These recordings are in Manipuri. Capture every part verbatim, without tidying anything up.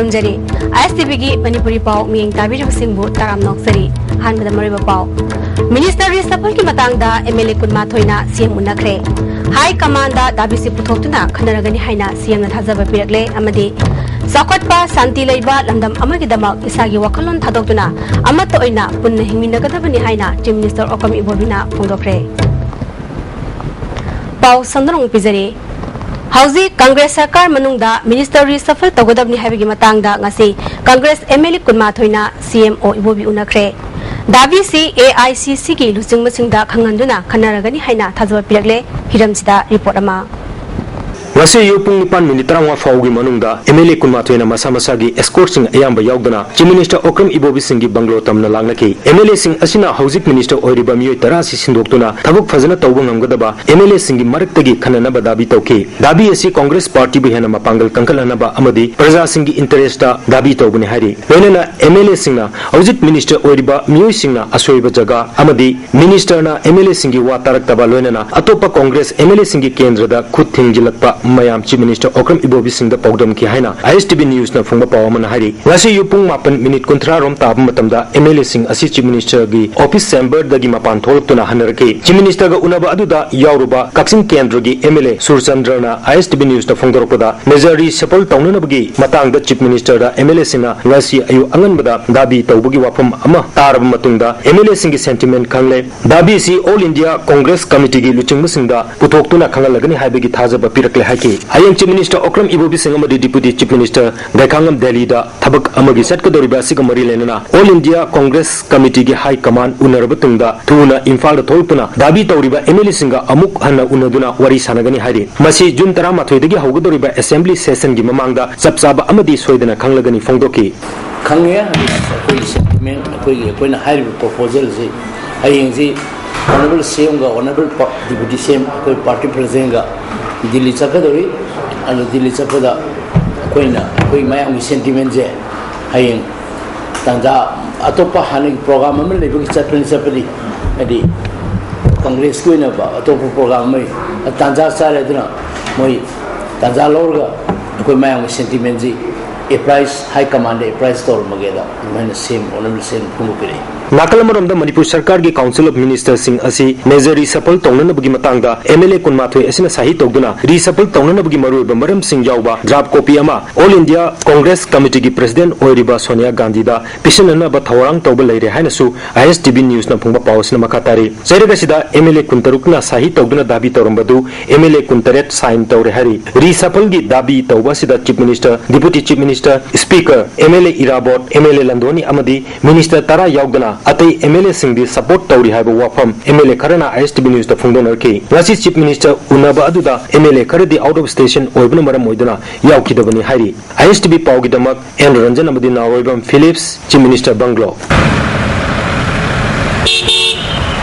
ꯊꯝꯖꯔꯤ꯫ ꯑꯥꯏ ꯑꯦꯁ ꯇꯤ ꯚꯤꯒꯤ ꯃꯅꯤꯄꯨꯔꯤ ꯄꯥꯎ ꯃꯤꯠꯌꯦꯡ ꯇꯥꯕꯤꯔꯤꯕꯁꯤꯡꯕꯨ ꯇꯔꯥꯝꯅ ꯑꯣꯛꯆꯔꯤ꯫ ꯑꯍꯥꯟꯕꯗ ꯃꯔꯨꯑꯣꯏꯕ ꯄꯥꯎ꯫ Minister reshuffleꯒꯤ ꯃꯇꯥꯡꯗ ꯑꯦꯝ ꯑꯦꯜ ꯑꯦ ꯀꯨꯟꯃꯥꯊꯣꯏꯅ ꯁꯤ ꯑꯦꯝ ꯎꯅꯈ꯭ꯔꯦ꯫ High commandꯗ ꯗꯥꯕꯤꯁꯤ ꯄꯨꯊꯣꯛꯇꯨꯅ ꯈꯟꯅꯔꯒꯅꯤ ꯍꯥꯏꯅ ꯁꯤ ꯑꯦꯝꯅ ꯊꯥꯖꯕ ꯄꯤꯔꯛꯂꯦ ꯑꯃꯗꯤ ꯆꯥꯎꯈꯠꯄ, ꯁꯥꯟꯇꯤ ꯂꯩꯕ ꯂꯝꯗꯝ ꯑꯃꯒꯤꯗꯃꯛ ꯏꯁꯥꯒꯤ ꯋꯥꯈꯜꯂꯣꯟ ꯊꯥꯗꯣꯛꯇꯨꯅ ꯑꯃꯠꯇ ꯑꯣꯏꯅ ꯄꯨꯟꯅ ꯍꯤꯡꯃꯤꯟꯅꯒꯗꯕꯅꯤ ꯍꯥꯏꯅ Chief Minister ꯑꯣꯀ꯭ꯔꯝ ꯏꯕꯣꯕꯤꯅ ꯐꯣꯡꯗꯣꯛꯈ꯭ꯔꯦ꯫ ꯄꯥꯎ ꯁꯟꯗꯣꯛꯅ ꯄꯤꯖꯔꯤ꯫ ꯍꯧꯖꯤꯛ ꯀꯪꯒ꯭ꯔꯦꯁ ꯁꯔꯀꯥꯔ ꯃꯅꯨꯡꯗ minister reshuffle ꯇꯧꯒꯗꯕꯅꯤ ꯍꯥꯏꯕꯒꯤ ꯃꯇꯥꯡꯗ ꯉꯁꯤ ꯀꯪꯒ꯭ꯔꯦꯁ ꯑꯦꯝ ꯑꯦꯜ ꯑꯦ ꯀꯨꯟꯃꯥꯊꯣꯏꯅ ꯁꯤ M O Ibobi ꯎꯅꯈ꯭ꯔꯦ꯫ ꯗꯥꯕꯤꯁꯤ A I C ꯁꯤꯒꯤ ꯂꯨꯆꯤꯡꯕꯁꯤꯡꯗ ꯈꯪꯍꯟꯗꯨꯅ ꯈꯟꯅꯔꯒꯅꯤ ꯍꯥꯏꯅ ꯊꯥꯖꯕ ꯄꯤꯔꯛꯂꯦ꯫ ꯍꯤꯔꯝꯁꯤꯗ report ꯑꯃ꯫ ꯉꯁꯤ ꯑꯌꯨꯛ ꯄꯨꯡ ꯅꯤꯄꯥꯟ ꯃꯤꯅꯤꯠ ꯇꯔꯥꯃꯉꯥ ꯐꯥꯎꯒꯤ ꯃꯅꯨꯡꯗ ꯑꯦꯝ ꯑꯦꯜ ꯑꯦ ꯀꯨꯟꯃꯥꯊꯣꯏꯅ ꯃꯁꯥ ꯃꯁꯥꯒꯤ escortꯁꯤꯡ ꯑꯌꯥꯝꯕ ꯌꯥꯎꯗꯨꯅ Chief Minister ꯑꯣꯀ꯭ꯔꯝ ꯏꯕꯣꯕꯤ ꯁꯤꯡꯒꯤ ꯕꯪꯒ꯭ꯂꯣ ꯇꯝꯅ ꯂꯥꯛꯅꯈꯤ꯫ ꯑꯦꯝ ꯑꯦꯜ ꯑꯦꯁꯤꯡ ꯑꯁꯤꯅ ꯍꯧꯖꯤꯛ minister ꯑꯣꯏꯔꯤꯕ ꯃꯤꯑꯣꯏ ꯇꯔꯥ ꯑꯁꯤ ꯁꯤꯟꯗꯣꯛꯇꯨꯅ ꯊꯕꯛ ꯐꯖꯅ ꯇꯧꯕ ꯉꯝꯒꯗꯕ ꯑꯦꯝ ꯑꯦꯜ ꯑꯦꯁꯤꯡꯒꯤ ꯃꯔꯛꯇꯒꯤ ꯈꯟꯅꯅꯕ ꯗꯥꯕꯤ ꯇꯧꯈꯤ꯫ ꯗꯥꯕꯤ ꯑꯁꯤ ꯀꯪꯒ꯭ꯔꯦꯁ ꯄꯥꯔꯇꯤꯕꯨ ꯍꯦꯟꯅ ꯃꯄꯥꯡꯒꯜ ꯀꯟꯈꯠꯍꯟꯅꯕ ꯑꯃꯗꯤ ꯄ꯭ꯔꯖꯥꯁꯤꯡꯒꯤ interestꯇ ꯗꯥꯕꯤ ꯇꯧꯕꯅꯤ ꯍꯥꯏꯔꯤ꯫ ꯂꯣꯏꯅꯅ ꯑꯦꯝ ꯑꯦꯜ ꯑꯦꯁꯤꯡꯅ ꯍꯧꯖꯤꯛ minister ꯑꯣꯏꯔꯤꯕ ꯃꯤꯑꯣꯏꯁꯤꯡꯅ ꯑꯁꯣꯏꯕ ꯖꯒꯥ ꯑꯃꯗꯤ ministerꯅ ꯑꯦꯝ ꯑꯦꯜ ꯑꯦꯁꯤꯡꯒꯤ ꯋꯥ ꯇꯥꯔꯛꯇꯕ, ꯂꯣꯏꯅꯅ ꯑꯇꯣꯞꯄ ꯀꯪꯒ꯭ꯔꯦꯁ ꯑꯦꯝ ꯑꯦꯜ ꯑꯦꯁꯤꯡꯒꯤ ꯀꯦꯟꯗ꯭ꯔꯗ ꯈꯨꯠ ꯊꯤꯡꯖꯤꯜꯂꯛꯄ ꯃꯌꯥꯝ Chief Minister ꯑꯣꯀ꯭ꯔꯝ ꯏꯕꯣꯕꯤ ꯁꯤꯡꯗ ꯄꯥꯎꯗꯝꯈꯤ ꯍꯥꯏꯅ ꯑꯥꯏ ꯑꯦꯁ ꯇꯤ ꯚꯤ ꯅ꯭ꯌꯨꯁꯅ ꯐꯣꯡꯕ ꯄꯥꯎ ꯑꯃꯅ ꯍꯥꯏꯔꯤ꯫ ꯉꯁꯤ ꯑꯌꯨꯛ ꯄꯨꯡ ꯃꯥꯄꯟ ꯃꯤꯅꯤꯠ ꯀꯨꯟꯊ꯭ꯔꯥ ꯔꯣꯝ ꯇꯥꯕ ꯃꯇꯝꯗ ꯑꯦꯝ ꯑꯦꯜ ꯑꯦꯁꯤꯡ ꯑꯁꯤ Chief Ministerꯒꯤ office chamberꯗꯒꯤ ꯃꯄꯥꯟ ꯊꯣꯛꯂꯛꯇꯨꯅ ꯍꯟꯅꯔꯛꯈꯤ꯫ Chief Ministerꯒ ꯎꯅꯕ ꯑꯗꯨꯗ ꯌꯥꯎꯔꯨꯕ ꯀꯛꯆꯤꯡ ꯀꯦꯟꯗ꯭ꯔꯒꯤ ꯑꯦꯝ ꯑꯦꯜ ꯑꯦ ꯁꯨꯔꯆꯟꯗ꯭ꯔꯅ ꯑꯥꯏ ꯑꯦꯁ ꯇꯤ ꯚꯤ ꯅ꯭ꯌꯨꯁꯇ ꯐꯣꯡꯗꯣꯔꯛꯄꯗ, major reshuffle ꯇꯧꯅꯅꯕꯒꯤ ꯃꯇꯥꯡꯗ Chief Ministerꯗ ꯑꯦꯝ ꯑꯦꯜ ꯑꯦꯁꯤꯡꯅ ꯉꯁꯤ ꯑꯌꯨꯛ ꯑꯉꯟꯕꯗ ꯗꯥꯕꯤ ꯇꯧꯕꯒꯤ ꯋꯥꯐꯝ ꯑꯃ ꯇꯥꯔꯕ ꯃꯇꯨꯡꯗ ꯑꯦꯝ ꯑꯦꯜ ꯑꯦꯁꯤꯡꯒꯤ sentiment ꯈꯪꯂꯦ꯫ ꯗꯥꯕꯤ ꯑꯁꯤ All India Congress Committeeꯒꯤ ꯂꯨꯆꯤꯡꯕꯁꯤꯡꯗ ꯄꯨꯊꯣꯛꯇꯨꯅ ꯈꯪꯍꯜꯂꯒꯅꯤ ꯍꯥꯏꯕꯒꯤ ꯊꯥꯖꯕ ꯄꯤꯔꯛꯂꯦ ꯍꯥꯏꯈꯤ꯫ ꯍꯌꯦꯡ Chief Minister ꯑꯣꯀ꯭ꯔꯝ ꯏꯕꯣꯕꯤ ꯁꯤꯡ ꯑꯃꯗꯤ Deputy Chief Minister ꯒꯩꯈꯥꯡꯉꯝ ꯗꯦꯜꯂꯤꯗ ꯊꯕꯛ ꯑꯃꯒꯤ ꯆꯠꯀꯗꯧꯔꯤꯕ ꯑꯁꯤꯒ ꯃꯔꯤ ꯂꯩꯅꯅ All India Congress Committeeꯒꯤ high command ꯎꯅꯔꯕ ꯇꯨꯡꯗ ꯊꯨꯅ ꯏꯝꯐꯥꯜꯗ ꯊꯣꯛꯂꯛꯇꯨꯅ ꯗꯥꯕꯤ ꯇꯧꯔꯤꯕ ꯑꯦꯝ ꯑꯦꯜ ꯑꯦꯁꯤꯡꯒ ꯑꯃꯨꯛ ꯍꯟꯅ ꯎꯅꯗꯨꯅ ꯋꯥꯔꯤ ꯁꯥꯟꯅꯒꯅꯤ ꯍꯥꯏꯔꯤ꯫ ꯃꯁꯤ ꯖꯨꯟ ꯇꯔꯥꯃꯥꯊꯣꯏꯗꯒꯤ ꯍꯧꯒꯗꯧꯔꯤꯕ assembly sessionꯒꯤ ꯃꯃꯥꯡꯗ ꯆꯞ ꯆꯥꯕ ꯑꯃꯗꯤ ꯁꯣꯏꯗꯅ ꯈꯪꯂꯒꯅꯤ ꯐꯣꯡꯗꯣꯛꯈꯤ꯫ ꯈꯪꯉꯦ, ꯑꯩꯈꯣꯏꯒꯤ sentiment, ꯑꯩꯈꯣꯏꯒꯤ, ꯑꯩꯈꯣꯏꯅ ꯍꯥꯏꯔꯤꯕ proposalꯁꯤ ꯍꯌꯦꯡꯁꯤ Honourable ꯁꯤ ꯑꯦꯝꯒ Honourable ꯄ-, Deputy ꯁꯤ ꯑꯦꯝ, ꯑꯩꯈꯣꯏ party presidentꯒ ꯗꯤꯜꯂꯤ ꯆꯠꯀꯗꯧꯔꯤ꯫ ꯑꯗꯨ ꯗꯤꯜꯂꯤ ꯆꯠꯄꯗ ꯑꯩꯈꯣꯏꯅ, ꯑꯩꯈꯣꯏ ꯃꯌꯥꯝꯒꯤ sentimentꯁꯦ ꯍꯌꯦꯡ ꯇꯥꯟꯖꯥ ꯑꯇꯣꯞꯄ ꯍꯥꯟꯅꯒꯤ program ꯑꯃ ꯂꯩꯕꯒꯤ ꯆꯠꯄꯅꯤ, ꯆꯠꯄꯗꯤ ꯍꯥꯏꯗꯤ ꯀꯪꯒ꯭ꯔꯦꯁꯀꯤ ꯑꯣꯏꯅ ꯑꯇꯣꯞꯄ program ꯑꯃ ꯂꯩ꯫ ꯇꯥꯟꯖꯥ ꯆꯥꯔꯦ, ꯑꯗꯨꯅ ꯃꯣꯏ ꯇꯥꯟꯖꯥ ꯂꯧꯔꯒ ꯑꯩꯈꯣꯏ ꯃꯌꯥꯝꯒꯤ sentimentꯁꯤ ꯑꯦꯄ꯭ꯔꯥꯏꯁ ꯍꯥꯏ ꯀꯃꯥꯟꯗ ꯑꯦꯄ꯭ꯔꯥꯏꯁ ꯇꯧꯔꯝꯃꯒꯦꯗ ꯑꯗꯨꯃꯥꯏꯅ ꯁꯦꯝ ꯑꯣꯅꯔꯅ ꯁꯦꯝ ꯐꯣꯡꯗꯣꯛꯄꯤꯔꯛꯏ꯫ ꯅꯥꯀꯜ ꯑꯃꯔꯣꯝꯗ ꯃꯅꯤꯄꯨꯔ ꯁꯔꯀꯥꯔꯒꯤ ꯀꯥꯎꯟꯁꯤꯜ ꯑꯣꯐ ꯃꯤꯅꯤꯁꯇꯔꯁꯤꯡ ꯑꯁꯤ ꯃꯦꯖꯔ ꯔꯤꯁꯐꯜ ꯇꯧꯅꯅꯕꯒꯤ ꯃꯇꯥꯡꯗ ꯑꯦꯝ ꯑꯦꯜ ꯑꯦ ꯀꯨꯟꯃꯥꯊꯣꯏ ꯑꯁꯤꯅ ꯁꯍꯤ ꯇꯧꯗꯨꯅ ꯔꯤꯁꯐꯜ ꯇꯧꯅꯅꯕꯒꯤ ꯃꯔꯨꯑꯣꯏꯕ ꯃꯔꯝꯁꯤꯡ ꯌꯥꯎꯕ ꯗ꯭ꯔꯥꯐ ꯀꯣꯄꯤ ꯑꯃ ꯑꯣꯜ ꯏꯟꯗꯤꯌꯥ ꯀꯣꯡꯒ꯭ꯔꯦꯁ ꯀꯃꯤꯇꯤꯒꯤ ꯄ꯭ꯔꯁꯤꯗꯦꯟꯠ ꯑꯣꯏꯔꯤꯕ ꯁꯣꯅꯤꯌꯥ ꯒꯥꯟꯙꯤꯗ ꯄꯤꯁꯤꯟꯅꯅꯕ ꯊꯧꯔꯥꯡ ꯇꯧꯕ ꯂꯩꯔꯦ ꯍꯥꯏꯅꯁꯨ ꯑꯥꯏ ꯑꯦꯁ ꯇꯤ ꯚꯤ ꯅ꯭ꯌꯨꯁꯅ ꯐꯣꯡꯕ ꯄꯥꯎ ꯑꯁꯤꯅ ꯃꯈꯥ ꯇꯥꯔꯤ꯫ ꯆꯩꯔꯛ ꯑꯁꯤꯗ ꯑꯦꯝ ꯑꯦꯜ ꯑꯦ ꯀꯨꯟꯇꯔꯨꯛꯅ ꯁꯍꯤ ꯇꯧꯗꯨꯅ ꯗꯥꯕꯤ ꯇꯧꯔꯝꯕꯗꯨ M L A contract sign ꯇꯧꯔꯦ ꯍꯥꯏꯔꯤ꯫ ꯔꯤꯁꯐꯜꯒꯤ ꯗꯥꯕꯤ ꯇꯧꯕ ꯑꯁꯤꯗ chief minister, deputy chief minister, speaker, M L A Irabot, M L A Londoni ꯑꯃꯗꯤ ꯃꯤꯅꯤꯁꯇꯔ ꯇꯔꯥ ꯌꯥꯎꯗꯅ ꯑꯇꯩ ꯑꯦꯝ ꯑꯦꯜ ꯑꯦꯁꯤꯡꯗꯤ ꯁꯄꯣꯔꯠ ꯇꯧꯔꯤ ꯍꯥꯏꯕ ꯋꯥꯐꯝ ꯑꯦꯝ ꯑꯦꯜ ꯑꯦ ꯈꯔꯅ ꯑꯥꯏ ꯑꯦꯁ ꯇꯤ ꯚꯤ ꯅ꯭ꯌꯨꯁꯇ ꯐꯣꯡꯗꯣꯛꯅꯔꯛꯈꯤ꯫ ꯉꯁꯤ ꯆꯤꯐ ꯃꯤꯅꯤꯁꯇꯔ ꯎꯅꯕ ꯑꯗꯨꯗ ꯑꯦꯝ ꯑꯦꯜ ꯑꯦ ꯈꯔꯗꯤ ꯑꯥꯎꯠ ꯑꯣꯐ ꯁ꯭ꯇꯦꯁꯟ ꯑꯣꯏꯕꯅ ꯃꯔꯝ ꯑꯣꯏꯗꯨꯅ ꯌꯥꯎꯈꯤꯗꯕꯅꯤ ꯍꯥꯏꯔꯤ꯫ ꯑꯥꯏ S T V ꯄꯥꯎꯒꯤꯗꯃꯛ and Ranjan ꯑꯃꯗꯤ ꯅꯥꯎꯔꯣꯏꯕꯝ ꯐꯤꯂꯤꯞꯁ, ꯆꯤꯐ ꯃꯤꯅꯤꯁꯇꯔ ꯕꯪꯒ꯭ꯂꯣ꯫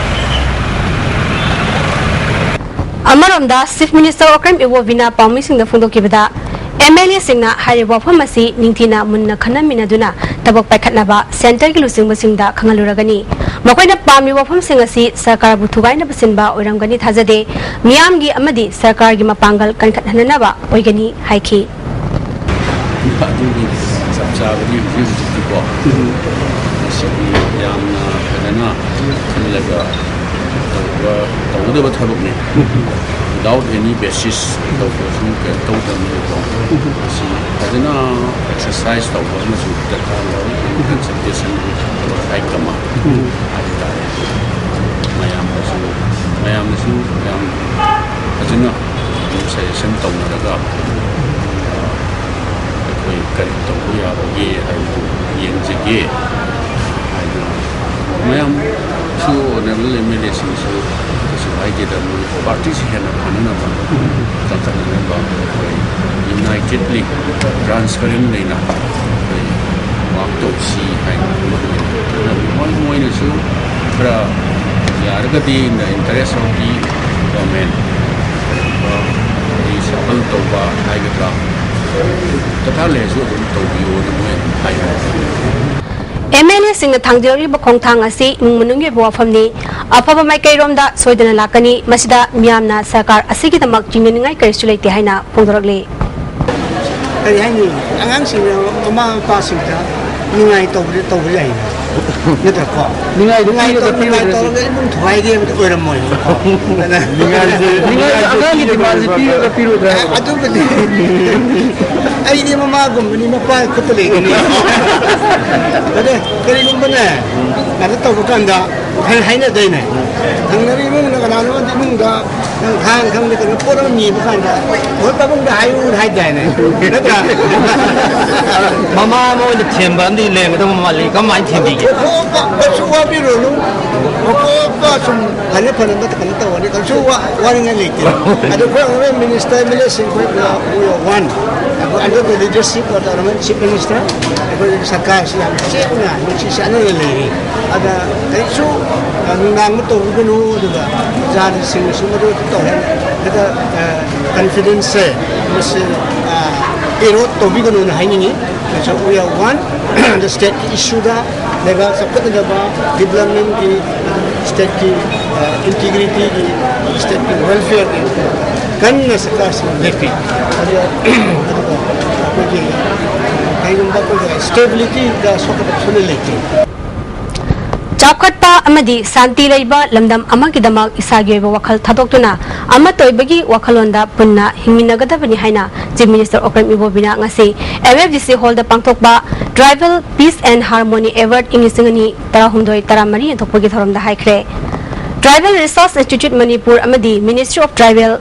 ꯑꯃꯔꯣꯝꯗ, ꯆꯤꯐ ꯃꯤꯅꯤꯁꯇꯔ ꯑꯣꯀ꯭ꯔꯝ ꯏꯕꯣꯕꯤꯅ ꯄꯥꯎꯃꯤꯁꯤꯡꯗ ꯐꯣꯡꯗꯣꯛꯈꯤꯕꯗ, ꯑꯦꯝ ꯑꯦꯜ ꯑꯦꯁꯤꯡꯅ ꯍꯥꯏꯔꯤꯕ ꯋꯥꯐꯝ ꯑꯁꯤ ꯅꯤꯡꯊꯤꯅ ꯃꯨꯟꯅ ꯈꯟꯅꯃꯤꯟꯅꯗꯨꯅ ꯊꯕꯛ ꯄꯥꯏꯈꯠꯅꯕ ꯁꯦꯟꯇꯔꯒꯤ ꯂꯨꯆꯤꯡꯕꯁꯤꯡꯗ ꯈꯪꯍꯜꯂꯨꯔꯒꯅꯤ꯫ ꯃꯈꯣꯏꯅ ꯄꯥꯝꯂꯤꯕ ꯋꯥꯐꯝꯁꯤꯡ ꯑꯁꯤ ꯁꯔꯀꯥꯔꯕꯨ ꯊꯨꯒꯥꯏꯅꯕ ꯁꯤꯟꯕ ꯑꯣꯏꯔꯝꯒꯅꯤ ꯊꯥꯖꯗꯦ꯫ ꯃꯤꯌꯥꯝꯒꯤ ꯑꯃꯗꯤ ꯁꯔꯀꯥꯔꯒꯤ ꯃꯄꯥꯡꯒꯜ ꯀꯟꯈꯠꯍꯟꯅꯅꯕ ꯑꯣꯏꯒꯅꯤ ꯍꯥꯏꯈꯤ꯫ ꯑꯗꯨꯒꯤ ꯆꯞ ꯆꯥꯕꯗꯤ ꯍꯧꯖꯤꯛ ꯍꯧꯖꯤꯛꯇꯤꯀꯣ, ꯃꯁꯤꯗꯤ ꯌꯥꯝꯅ ꯐꯖꯅ ꯈꯜꯂꯒ ꯇꯧꯕ, ꯇꯧꯒꯗꯕ ꯊꯕꯛꯅꯤ꯫ Without any basis ꯇꯧꯕꯁꯨ ꯀꯩꯅꯣ ꯇꯧꯗꯕꯅꯤꯀꯣ꯫ ꯃꯁꯤ ꯐꯖꯅ ꯑꯦꯛꯁꯔꯁꯥꯏꯁ ꯇꯧꯕ ꯑꯃꯁꯨ ꯗꯔꯀꯥꯔ ꯑꯣꯏ꯫ ꯀꯟꯁꯜꯇꯦꯁꯟ ꯍꯥꯏ ꯀꯃꯥꯟ ꯍꯥꯏꯕ ꯇꯥꯔꯦ꯫ ꯃꯌꯥꯝꯅꯁꯨ, ꯃꯌꯥꯝꯅꯁꯨ ꯌꯥꯝ ꯐꯖꯅ ꯁꯖꯦꯁꯟ ꯇꯧꯅꯔꯒ, ꯑꯩꯈꯣꯏ ꯀꯔꯤ ꯇꯧꯕ ꯌꯥꯕꯒꯦ ꯍꯥꯏꯕꯗꯨ ꯌꯦꯡꯖꯒꯦ ꯍꯥꯏꯅ ꯃꯌꯥꯝꯁꯨ, ꯑꯣꯅꯔꯦꯕꯜ ꯑꯦꯝ ꯑꯦꯜ ꯑꯦꯁꯤꯡꯁꯨ ꯀꯩꯁꯨ ꯍꯥꯏꯗꯦꯗ, ꯃꯣꯏ ꯄꯥꯔꯇꯤꯁꯤ ꯍꯦꯟꯅ ꯐꯅꯅꯕ, ꯆꯥꯎꯈꯠꯅꯅꯕ ꯑꯩꯈꯣꯏ ꯌꯨꯅꯥꯏꯇꯦꯗꯂꯤ, ꯇ꯭ꯔꯥꯟꯁꯄꯦꯔꯦꯟ ꯂꯩꯅ ꯑꯩꯈꯣꯏ ꯋꯥꯛ ꯇꯧꯁꯤ ꯍꯥꯏꯅ ꯃꯣꯏ, ꯃꯣꯏꯅꯁꯨ ꯈꯔ ꯌꯥꯔꯒꯗꯤ in the interest of the government, ꯀꯔꯤꯒꯨꯝꯕ ꯔꯤꯁꯐꯜ ꯇꯧꯕ ꯍꯥꯏꯒꯗ꯭ꯔꯥ, ꯗꯔꯀꯥꯔ ꯂꯩꯔꯁꯨ ꯑꯗꯨꯝ ꯇꯧꯕꯤꯌꯣꯅ ꯃꯣꯏ ꯑꯗꯨꯝ ꯍꯥꯏꯕ꯫ ꯑꯦꯝ ꯑꯦꯜ ꯑꯦꯁꯤꯡꯅ ꯊꯥꯡꯖꯔꯤꯕ ꯈꯣꯡꯊꯥꯡ ꯑꯁꯤ ꯏꯃꯨꯡ ꯃꯅꯨꯡꯒꯤ ꯑꯣꯏꯕ ꯋꯥꯐꯝꯅꯤ꯫ ꯑꯐꯕ ꯃꯥꯏꯀꯩꯔꯣꯝꯗ ꯁꯣꯏꯗꯅ ꯂꯥꯛꯀꯅꯤ꯫ ꯃꯁꯤꯗ ꯃꯤꯌꯥꯝꯅ ꯁꯔꯀꯥꯔ ꯑꯁꯤꯒꯤꯗꯃꯛ ꯆꯤꯡꯅꯅꯤꯡꯉꯥꯏ ꯀꯔꯤꯁꯨ ꯂꯩꯇꯦ ꯍꯥꯏꯅ ꯐꯣꯡꯗꯣꯔꯛꯂꯤ꯫ ꯀꯔꯤ ꯍꯥꯏꯅꯤ? ꯑꯉꯥꯡꯁꯤꯡꯅ ꯃꯃꯥ ꯃꯄꯥꯁꯤꯡꯗ ꯅꯨꯡꯉꯥꯏ ꯇꯧꯕꯗꯤ ꯇꯧꯕ ꯌꯥꯏꯅ, ꯅꯠꯇ꯭ꯔꯀꯣ? ꯅꯨꯡꯉꯥꯏꯗꯨ ꯅꯨꯡꯉꯥꯏ ꯄꯤꯔꯒ ꯇꯧ-, ꯅꯨꯡꯉꯥꯏ ꯄꯤꯔꯨꯗ꯭ꯔꯗꯤ꯫ ꯇꯧꯔꯒ ꯏꯃꯨꯡ ꯊꯨꯒꯥꯏꯒꯦ ꯍꯥꯏꯕꯗꯤ ꯑꯣꯏꯔꯝꯃꯣꯏꯕꯀꯣ꯫ ꯑꯗꯨꯅ ꯅꯤꯡꯉꯥꯏꯁꯦ, ꯅꯤꯡꯉꯥꯏꯁꯦ ꯑꯉꯥꯡꯒꯤ ꯗꯤꯃꯥꯟꯁꯦ ꯄꯤꯔꯒ ꯄꯤꯔꯣꯏꯗ꯭ꯔꯥ ꯍꯥꯏꯕ? ꯑꯗꯨꯕꯨꯗꯤ ꯑꯩꯗꯤ ꯃꯃꯥꯒꯨꯝꯕꯅꯤ, ꯃꯄꯥ ꯈꯨꯠꯇ ꯂꯩꯒꯅꯤ꯫ ꯑꯗ ꯀꯔꯤꯒꯨꯝꯕꯅꯦ, ꯀꯩꯅꯣ ꯇꯧꯕ ꯀꯥꯟꯗ ꯍꯥꯏ-, ꯍꯥꯏꯅꯗꯣꯏꯅꯦ꯫ ꯊꯪꯅꯕ ꯏꯃꯨꯡꯅ ꯀꯅꯥꯅꯣ ꯏꯃꯨꯡꯗ ꯅꯪ ꯈꯥꯡ ꯈꯪꯗꯦ ꯀꯩꯅꯣ ꯄꯣꯠ ꯑꯃ ꯅꯤꯕ ꯀꯥꯟꯗ, "ꯃꯣꯏ ꯄꯥꯕꯨꯡꯗ ꯍꯥꯏꯌꯨ" ꯍꯥꯏꯗꯥꯏꯅꯦ? ꯅꯠꯇ꯭ꯔꯥ? ꯃꯃꯥ ꯑꯃ ꯑꯣꯏꯅ ꯊꯦꯝꯕ ꯑꯃꯗꯤ ꯂꯩꯔꯝꯒꯗꯕ ꯃꯥꯜꯂꯤ꯫ ꯀꯃꯥꯏꯅ ꯊꯦꯝꯕꯤꯒꯦ? ꯃꯀꯣꯛ ꯑꯃ ꯀꯩꯁꯨ ꯋꯥꯕꯤꯔꯨꯅꯨ꯫ ꯃꯀꯣꯛ ꯑꯃ ꯁꯨꯝ ꯐꯅ ꯐꯅ ꯅꯠꯇ ꯀꯩꯅꯣ ꯇꯧꯔꯅꯤ꯫ ꯀꯩꯁꯨ ꯋꯥ-, ꯋꯥꯅꯤꯡꯉꯥꯏ ꯂꯩꯇꯦ꯫ ꯑꯗꯣ ꯑꯩꯈꯣꯏ honourable minister, MLA ꯁꯤꯡ ꯑꯩꯈꯣꯏ we are one꯫ ꯑꯩꯈꯣꯏ under the leadership of the honourable chief minister, ꯑꯩꯈꯣꯏ ꯁꯔꯀꯥꯔꯁꯤ ꯌꯥꯝ ꯆꯦꯠꯅ ꯅꯨꯡꯁꯤ ꯆꯥꯟꯅꯅ ꯂꯩꯔꯤ꯫ ꯑꯗ ꯀꯔꯤꯁꯨ, ꯑ, ꯅꯨꯡꯅꯥꯡꯕ ꯇꯧꯕꯤꯒꯅꯨ, ꯑꯗꯨꯒ ꯑꯣꯖꯥꯁꯤꯡꯅꯁꯨ ꯃꯗꯨ ꯇꯧꯍꯟ-, ꯍꯦꯛꯇ, ꯑ, confidence ꯁꯦ ꯃꯁꯤ, ꯑ, erode ꯇꯧꯕꯤꯒꯅꯨꯅ ꯍꯥꯏꯅꯤꯡꯉꯤ꯫ So we are one꯫ ꯑꯗ state ꯀꯤ issue ꯗ, ꯂꯩꯕꯥꯛ ꯆꯥꯎꯈꯠꯅꯅꯕ, development ꯀꯤ, state ꯀꯤ, ꯑ, integrity ꯒꯤ, state ꯀꯤ welfare ꯒꯤ ꯀꯟꯅ ꯁꯔꯀꯥꯔꯁꯤꯅ ꯂꯦꯞꯄꯤ꯫ ꯑꯗꯨ, ꯑꯗꯨꯒ ꯑꯩꯈꯣꯏꯒꯤ ꯀꯩꯒꯨꯝꯕ ꯑꯩꯈꯣꯏꯒꯤ stability ꯗ ꯁꯣꯛꯀꯗꯕ ꯁꯨꯡꯂꯩ ꯂꯩꯇꯦ꯫ ꯆꯥꯎꯈꯠꯄ ꯑꯃꯗꯤ ꯁꯥꯟꯇꯤ ꯂꯩꯕ ꯂꯝꯗꯝ ꯑꯃꯒꯤꯗꯃꯛ ꯏꯁꯥꯒꯤ ꯑꯣꯏꯕ ꯋꯥꯈꯜ ꯊꯥꯗꯣꯛꯇꯨꯅ ꯑꯃꯠꯇ ꯑꯣꯏꯕꯒꯤ ꯋꯥꯈꯜꯂꯣꯟꯗ ꯄꯨꯟꯅ ꯍꯤꯡꯃꯤꯟꯅꯒꯗꯕꯅꯤ ꯍꯥꯏꯅ Chief Minister ꯑꯣꯀ꯭ꯔꯝ ꯏꯕꯣꯕꯤꯅ ꯉꯁꯤ MFDC hall ꯗ ꯄꯥꯡꯊꯣꯛꯄ Tribal Peace and Harmony Award ꯏꯪ ꯂꯤꯁꯤꯡ ꯑꯅꯤ ꯇꯔꯥꯍꯨꯝꯗꯣꯏ ꯇꯔꯥꯃꯔꯤ ꯌꯦꯟꯊꯣꯛꯄꯒꯤ ꯊꯧꯔꯝꯗ ꯍꯥꯏꯈ꯭ꯔꯦ꯫ Tribal Resource Institute ꯃꯅꯤꯄꯨꯔ ꯑꯃꯗꯤ Ministry of Tribal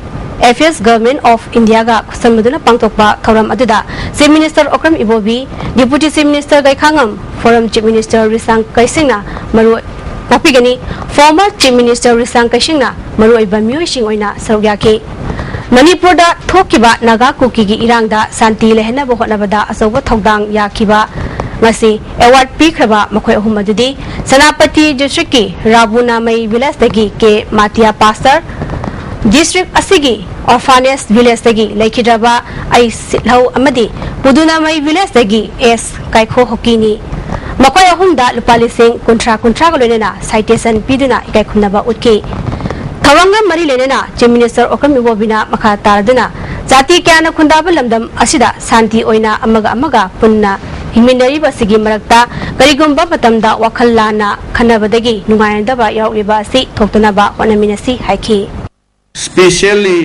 Affairs, Government of India ꯒ ꯈꯨꯠꯁꯝꯅꯗꯨꯅ ꯄꯥꯡꯊꯣꯛꯄ ꯊꯧꯔꯝ ꯑꯗꯨꯗ Chief Minister ꯑꯣꯀ꯭ꯔꯝ ꯏꯕꯣꯕꯤ, Deputy Chief Minister ꯒꯩꯈꯥꯉꯝ, Former Chief Minister ꯔꯤꯁꯥꯡ ꯀꯩꯁꯤꯡꯅ ꯃꯔꯨ ꯇꯥꯛꯄꯤꯒꯅꯤ꯫ Former Chief Minister ꯔꯤꯁꯥꯡ ꯀꯩꯁꯤꯡꯅ ꯃꯔꯨꯑꯣꯏꯕ ꯃꯤꯑꯣꯏꯁꯤꯡ ꯑꯣꯏꯅ ꯁꯔꯨꯛ ꯌꯥꯈꯤ꯫ ꯃꯅꯤꯄꯨꯔꯗ ꯊꯣꯛꯈꯤꯕ ꯅꯥꯒꯥ ꯀꯨꯀꯤꯒꯤ ꯏꯔꯥꯡꯗ ꯁꯥꯟꯇꯤ ꯂꯩꯍꯟꯅꯕ ꯍꯣꯠꯅꯕꯗ ꯑꯆꯧꯕ ꯊꯧꯗꯥꯡ ꯌꯥꯈꯤꯕ ꯉꯁꯤ award ꯄꯤꯈ꯭ꯔꯕ ꯃꯈꯣꯏ ꯑꯍꯨꯝ ꯑꯗꯨꯗꯤ ꯁꯦꯅꯥꯄꯇꯤ district ꯀꯤ ꯔꯥꯕꯨꯅꯥꯃꯩ village ꯇꯒꯤ ꯀꯦ ꯃꯥꯇꯤꯌꯥ pastor, district ꯑꯁꯤꯒꯤ orphanage village ꯇꯒꯤ ꯂꯩꯈꯤꯗ꯭ꯔꯕ ꯑꯩ ꯁꯤꯠꯍꯧ ꯑꯃꯗꯤ ꯄꯨꯗꯨꯅꯥꯃꯩ village ꯇꯒꯤ ꯑꯦꯁ ꯀꯥꯏꯈꯣ ꯍꯣꯀꯤꯅꯤ꯫ ꯃꯈꯣꯏ ꯑꯍꯨꯝꯗ ꯂꯨꯄꯥ ꯂꯤꯁꯤꯡ ꯀꯨꯟꯊ꯭ꯔꯥ ꯀꯨꯟꯊ꯭ꯔꯥꯒ ꯂꯣꯏꯅꯅ citation ꯄꯤꯗꯨꯅ ꯏꯀꯥꯏ ꯈꯨꯝꯅꯕ ꯎꯠꯈꯤ꯫ ꯊꯧꯔꯝꯒ ꯃꯔꯤ ꯂꯩꯅꯅ Chief Minister ꯑꯣꯀ꯭ꯔꯝ ꯏꯕꯣꯕꯤꯅ ꯃꯈꯥ ꯇꯥꯔꯗꯨꯅ ꯖꯥꯇꯤ ꯀꯌꯥꯅ ꯈꯨꯟꯗꯥꯕ ꯂꯝꯗꯝ ꯑꯁꯤꯗ ꯁꯥꯟꯇꯤ ꯑꯣꯏꯅ ꯑꯃꯒ ꯑꯃꯒ ꯄꯨꯟꯅ ꯍꯤꯡꯃꯤꯟꯅꯔꯤꯕ ꯑꯁꯤꯒꯤ ꯃꯔꯛꯇ ꯀꯔꯤꯒꯨꯝꯕ ꯃꯇꯝꯗ ꯋꯥꯈꯜ ꯂꯥꯟꯅ ꯈꯟꯅꯕꯗꯒꯤ ꯅꯨꯡꯉꯥꯏꯅꯗꯕ ꯌꯥꯎꯔꯛꯂꯤꯕ ꯑꯁꯤ ꯊꯣꯛꯇꯅꯕ ꯍꯣꯠꯅꯃꯤꯟꯅꯁꯤ ꯍꯥꯏꯈꯤ꯫ Especially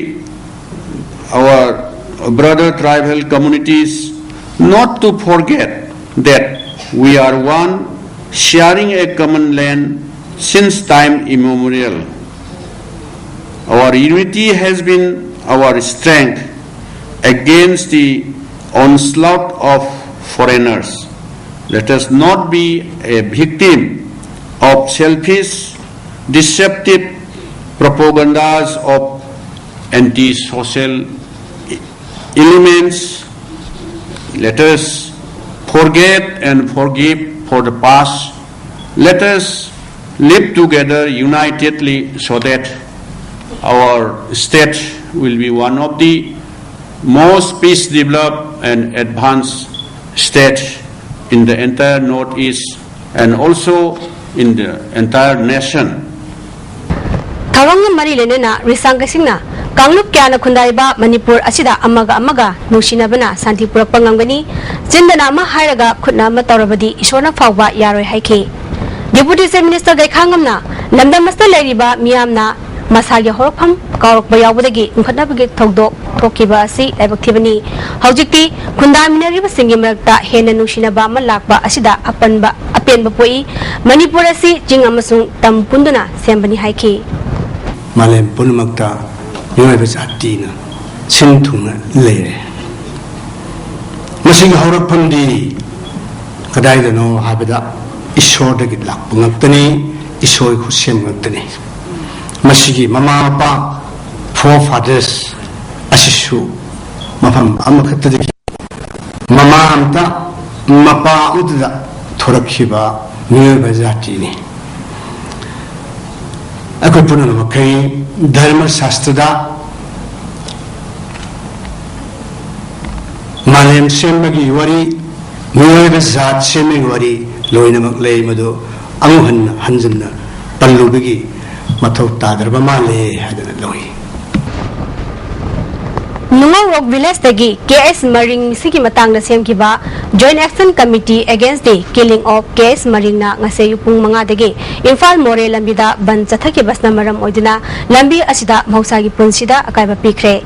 our brother tribal communities, not to forget that we are one, sharing a common land since time immemorial. Our unity has been our strength against the onslaught of foreigners. Let us not be a victim of selfish, deceptive propagandas of anti-social elements. Let us forget and forgive for the past. Let us live together unitedly so that our state will be one of the most peace developed and advanced states in the entire Northeast and also in the entire nation. ꯊꯧꯔꯝꯒ ꯃꯔꯤ ꯂꯩꯅꯅ ꯔꯤꯁꯥꯡꯒꯩꯁꯤꯡꯅ ꯀꯥꯡꯂꯨꯞ ꯀꯌꯥꯅ ꯈꯨꯟꯗꯥꯔꯤꯕ ꯃꯅꯤꯄꯨꯔ ꯑꯁꯤꯗ ꯑꯃꯒ ꯑꯃꯒ ꯅꯨꯡꯁꯤꯅꯕꯅ ꯁꯥꯟꯇꯤ ꯄꯨꯔꯛꯄ ꯉꯝꯒꯅꯤ, ꯆꯤꯟꯗꯅ ꯑꯃ ꯍꯥꯏꯔꯒ ꯈꯨꯠꯅ ꯑꯃ ꯇꯧꯔꯕꯗꯤ ꯏꯁꯣꯔꯅ ꯐꯥꯎꯕ ꯌꯥꯔꯣꯏ ꯍꯥꯏꯈꯤ꯫ ꯗꯤꯄꯨꯇꯤ ꯆꯤꯐ ꯃꯤꯅꯤꯁꯇꯔ ꯒꯩꯈꯥꯉꯝꯅ ꯂꯝꯗꯝ ꯑꯁꯤꯗ ꯂꯩꯔꯤꯕ ꯃꯤꯌꯥꯝꯅ ꯃꯁꯥꯒꯤ ꯍꯧꯔꯛꯐꯝ ꯀꯥꯎꯔꯛꯄ ꯌꯥꯎꯕꯗꯒꯤ ꯏꯟꯈꯠꯅꯕꯒꯤ ꯊꯧꯗꯣꯛ ꯊꯣꯛꯈꯤꯕ ꯑꯁꯤ ꯂꯥꯏꯕꯛ ꯊꯤꯕꯅꯤ꯫ ꯍꯧꯖꯤꯛꯇꯤ ꯈꯨꯟꯗꯥꯃꯤꯟꯅꯔꯤꯕꯁꯤꯡꯒꯤ ꯃꯔꯛꯇ ꯍꯦꯟꯅ ꯅꯨꯡꯁꯤꯅꯕ ꯑꯃ ꯂꯥꯛꯄ ꯑꯁꯤꯗ ꯑꯄꯟꯕ ꯑꯄꯦꯟꯕ ꯄꯣꯛꯏ꯫ ꯃꯅꯤꯄꯨꯔ ꯑꯁꯤ ꯆꯤꯡ ꯑꯃꯁꯨꯡ ꯇꯝ ꯄꯨꯟꯗꯨꯅ ꯁꯦꯝꯕꯅꯤ ꯍꯥꯏꯈꯤ꯫ ꯃꯥꯂꯦꯝ ꯄꯨꯝꯅꯃꯛꯇ ꯃꯤꯑꯣꯏꯕ ꯖꯥꯇꯤꯅ ꯁꯤꯟ ꯊꯨꯡꯅ ꯂꯩꯔꯦ꯫ ꯃꯁꯤꯒꯤ ꯍꯧꯔꯛꯐꯝꯗꯤ ꯀꯗꯥꯏꯗꯅꯣ ꯍꯥꯏꯕꯗ ꯏꯁꯣꯔꯗꯒꯤ ꯂꯥꯛꯄ ꯉꯥꯛꯇꯅꯤ, ꯏꯁꯣꯔꯒꯤ ꯈꯨꯠꯁꯦꯝ ꯉꯥꯛꯇꯅꯤ꯫ ꯃꯁꯤꯒꯤ ꯃꯃꯥ ꯃꯄꯥ, forefathers, ꯑꯁꯤꯁꯨ ꯃꯐꯝ ꯑꯃꯈꯛꯇꯗꯒꯤ ꯃꯃꯥ ꯑꯃꯇ ꯃꯄꯥ ꯑꯃꯠꯇꯗ ꯊꯣꯔꯛꯈꯤꯕ ꯃꯤꯑꯣꯏꯕ ꯖꯥꯇꯤꯅꯤ꯫ ꯑꯩꯈꯣꯏ ꯄꯨꯝꯅꯃꯛ ꯃꯈꯩ ꯙꯔꯃ ꯁꯥꯁꯇ꯭ꯔꯗ ꯃꯥꯂꯦꯝ ꯁꯦꯝꯕꯒꯤ ꯋꯥꯔꯤ, ꯃꯤꯑꯣꯏꯕ ꯖꯥꯠ ꯁꯦꯝꯕꯒꯤ ꯋꯥꯔꯤ ꯂꯣꯏꯅꯃꯛ ꯂꯩ, ꯃꯗꯨ ꯑꯃꯨꯛ ꯍꯟꯅ ꯍꯟꯖꯤꯟꯅ ꯄꯜꯂꯨꯕꯒꯤ ꯃꯊꯧ ꯇꯥꯗ꯭ꯔꯕ ꯃꯥꯜꯂꯦ ꯍꯥꯏꯗꯅ ꯂꯧꯏ꯫ ꯅꯨꯡꯉꯧꯔꯣꯛ ꯚꯤꯂꯦꯖꯇꯒꯤ ꯀꯦ ꯑꯦꯁ ꯃꯔꯤꯡ ꯃꯤꯁꯤꯒꯤ ꯃꯇꯥꯡꯗ ꯁꯦꯝꯈꯤꯕ Joint Action Committee Against the Killing of ꯀꯦ ꯑꯦꯁ ꯃꯔꯤꯡꯅ ꯉꯁꯤ ꯑꯌꯨꯛ ꯄꯨꯡ ꯃꯉꯥꯗꯒꯤ ꯏꯝꯐꯥꯜ ꯃꯣꯔꯦ ꯂꯝꯕꯤꯗ ꯕꯟ ꯆꯠꯊꯈꯤꯕꯁꯤꯅ ꯃꯔꯝ ꯑꯣꯏꯗꯨꯅ ꯂꯝꯕꯤ ꯑꯁꯤꯗ ꯃꯍꯧꯁꯥꯒꯤ ꯄꯨꯟꯁꯤꯗ ꯑꯀꯥꯏꯕ ꯄꯤꯈ꯭ꯔꯦ꯫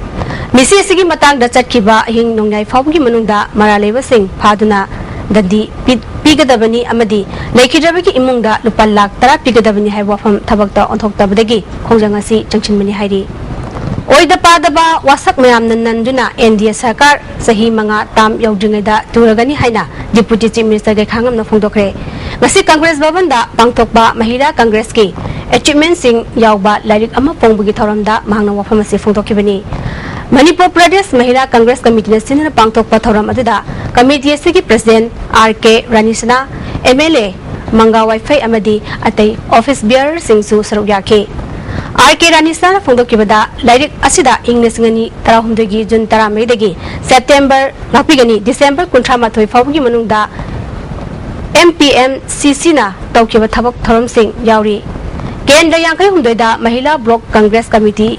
ꯃꯤꯁꯤ ꯑꯁꯤꯒꯤ ꯃꯇꯥꯡꯗ ꯆꯠꯈꯤꯕ ꯑꯍꯤꯡ ꯅꯣꯡꯌꯥꯏ ꯐꯥꯎꯕꯒꯤ ꯃꯅꯨꯡꯗ ꯃꯔꯥꯜ ꯂꯩꯕꯁꯤꯡ ꯐꯥꯗꯨꯅ ꯗꯟꯗꯤ ꯄꯤ-, ꯄꯤꯒꯗꯕꯅꯤ ꯑꯃꯗꯤ ꯂꯩꯈꯤꯗ꯭ꯔꯕꯒꯤ ꯏꯃꯨꯡꯗ ꯂꯨꯄꯥ ꯂꯥꯈ ꯇꯔꯥ ꯄꯤꯒꯗꯕꯅꯤ ꯍꯥꯏꯕ ꯋꯥꯐꯝ ꯊꯕꯛꯇ ꯑꯣꯟꯊꯣꯛꯇꯕꯗꯒꯤ ꯈꯣꯡꯖꯪ ꯑꯁꯤ ꯆꯪꯁꯤꯟꯕꯅꯤ ꯍꯥꯏꯔꯤ꯫ ꯑꯣꯏꯗ ꯄꯥꯗꯕ ꯋꯥꯁꯛ ꯃꯌꯥꯝꯅ ꯅꯟꯗꯨꯅ ꯑꯦꯟ ꯗꯤ ꯑꯦ ꯁꯔꯀꯥꯔ ꯆꯍꯤ ꯃꯉꯥ ꯇꯥꯝ ꯌꯧꯗ꯭ꯔꯤꯉꯩꯗ ꯇꯨꯔꯒꯅꯤ ꯍꯥꯏꯅ Deputy Chief Minister ꯒꯩꯈꯥꯉꯝꯅ ꯐꯣꯡꯗꯣꯛꯈ꯭ꯔꯦ꯫ ꯉꯁꯤ Congress ꯚꯕꯟꯗ ꯄꯥꯡꯊꯣꯛꯄ ꯃꯍꯤꯂꯥ Congress ꯀꯤ achievement ꯁꯤꯡ ꯌꯥꯎꯕ ꯂꯥꯏꯔꯤꯛ ꯑꯃ ꯐꯣꯡꯕꯒꯤ ꯊꯧꯔꯝꯗ ꯃꯍꯥꯛꯅ ꯋꯥꯐꯝ ꯑꯁꯤ ꯐꯣꯡꯗꯣꯛꯈꯤꯕꯅꯤ꯫ ꯃꯅꯤꯄꯨꯔ ꯄ꯭ꯔꯗꯦꯁ ꯃꯍꯤꯂꯥ Congress Committee ꯅ ꯁꯤꯟꯗꯨꯅ ꯄꯥꯡꯊꯣꯛꯄ ꯊꯧꯔꯝ ꯑꯗꯨꯗ committee ꯑꯁꯤꯒꯤ President ꯑꯥꯔ ꯀꯦ ꯔꯥꯅꯤꯁꯅꯥ, M L A Manga Vaiphei ꯑꯃꯗꯤ ꯑꯇꯩ office bearer ꯁꯤꯡꯁꯨ ꯁꯔꯨꯛ ꯌꯥꯈꯤ꯫ ꯑꯥꯔ ꯀꯦ ꯔꯥꯅꯤꯁꯅꯥꯅ ꯐꯣꯡꯗꯣꯛꯈꯤꯕꯗ, ꯂꯥꯏꯔꯤꯛ ꯑꯁꯤꯗ ꯏꯪ ꯂꯤꯁꯤꯡ ꯑꯅꯤ ꯇꯔꯥꯍꯨꯝꯗꯣꯏꯒꯤ ꯖꯨꯟ ꯇꯔꯥꯃꯔꯤꯗꯒꯤ ꯁꯦꯞꯇꯦꯝꯕꯔ ꯂꯥꯛꯄꯤꯒꯅꯤ, ꯗꯤꯁꯦꯝꯕꯔ ꯀꯨꯟꯊ꯭ꯔꯥ ꯃꯥꯊꯣꯏ ꯐꯥꯎꯕꯒꯤ ꯃꯅꯨꯡꯗ ꯑꯦꯝ ꯄꯤ ꯑꯦꯝ ꯁꯤ ꯁꯤꯅ ꯇꯧꯈꯤꯕ ꯊꯕꯛ ꯊꯧꯔꯝꯁꯤꯡ ꯌꯥꯎꯔꯤ꯫ ꯀꯦꯟꯗ꯭ꯔ ꯌꯥꯡꯈꯩ ꯍꯨꯝꯗꯣꯏꯗ ꯃꯍꯤꯂꯥ Block Congress Committee